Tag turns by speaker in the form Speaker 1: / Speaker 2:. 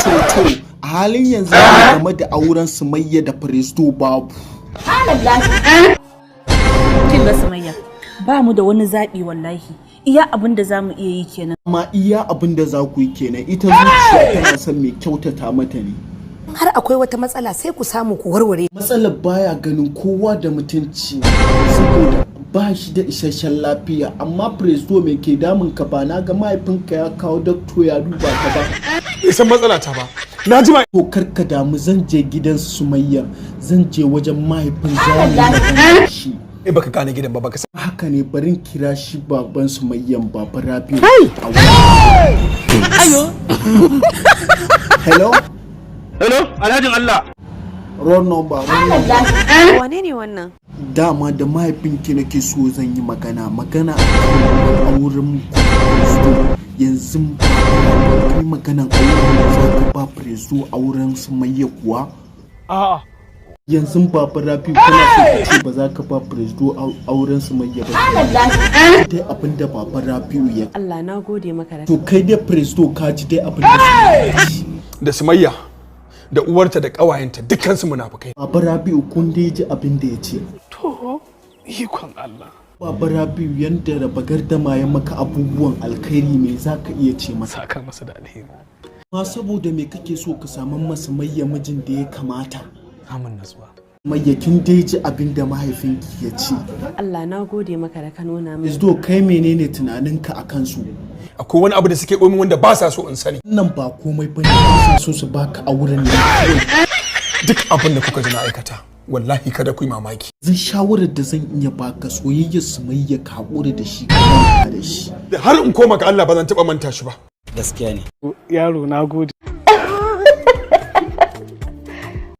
Speaker 1: To, a halin yanzu game da auren Sumayya da Presto, babu.
Speaker 2: Kin ga Sumayya, ba mu da wani zaɓi wallahi. Iya abin da za mu iya yi kenan.
Speaker 1: Amma iya abin da za ku yi kenan, ita zuciya tana son mai kyautata mata ne.
Speaker 3: Har akwai wata matsala, sai ku samu ku warware.
Speaker 1: Matsalar baya ganin kowa da mutunci saboda ba shi da isasshen lafiya. Amma Presto, me ke damun ka? Ba na ga mahaifinka ya kawo doctor ya duba ka ba?
Speaker 4: Bai san matsala ta ba. Na jima.
Speaker 1: To, kar ka damu, zan je gidan Sumayya, zan je wajen mahaifin, zamu yi magana da shi.
Speaker 4: Eh, baka gane gidan ba, baka san.
Speaker 1: Haka ne, barin kira shi baban Sumayyan, Baba Rabiu, a waya. Hello?
Speaker 5: Hello, Alhajin Allah.
Speaker 1: Wrong number, wrong number.
Speaker 6: Wane ne wannan?
Speaker 1: Dama da mahaifinki nake so zan yi magana, magana akan auren Presto. Yanzu kai maganan auren, za ka ba Presto auren Sumayya kuwa?
Speaker 4: A'a.
Speaker 1: Yanzu Baba Rabiu, kana so ka ce ba za ka ba Presto auren Sumayya ba? Dai abinda Baba Rabiu ya
Speaker 6: Allah na gode maka da
Speaker 1: To, kai dai Presto, ka ji dai abinda Sumayya ya ce.
Speaker 4: Da Sumayya da uwarta da ƙawayenta, dukkansu munafukai.
Speaker 1: Baba Rabiu, kun dai ji abin da ya ce.
Speaker 7: To, ikon Allah.
Speaker 1: Baba Rabiu, yanda Raba Gardama ya maka abubuwan alkhairi, me za ka iya ce masa?
Speaker 7: Saka masa da alheri.
Speaker 1: Ma saboda me kake so ka samu masa Mayya mijin da ya kamata?
Speaker 7: Samun natsuwa.
Speaker 1: Mayya, kin dai ji abin da mahaifinki ya ce.
Speaker 6: Allah na gode maka da ka nuna min.
Speaker 1: Isdo, kai menene tunaninka a kansu?
Speaker 4: Akwai wani abu da suke ɓoye min wanda ba sa so in sani.
Speaker 1: Wannan ba komai bane, ba sa so su baka auren ne kawai.
Speaker 4: Duk abin da kuka ji na aikata, wallahi kada ku yi mamaki.
Speaker 1: Zan shawarar da zan iya baka, soyayyar Sumayya, ka haƙura da shi, ka manta da shi.
Speaker 4: Da har in koma ga Allah, ba zan taɓa manta shi ba.
Speaker 8: Gaskiya ne.
Speaker 7: Yaro, na gode.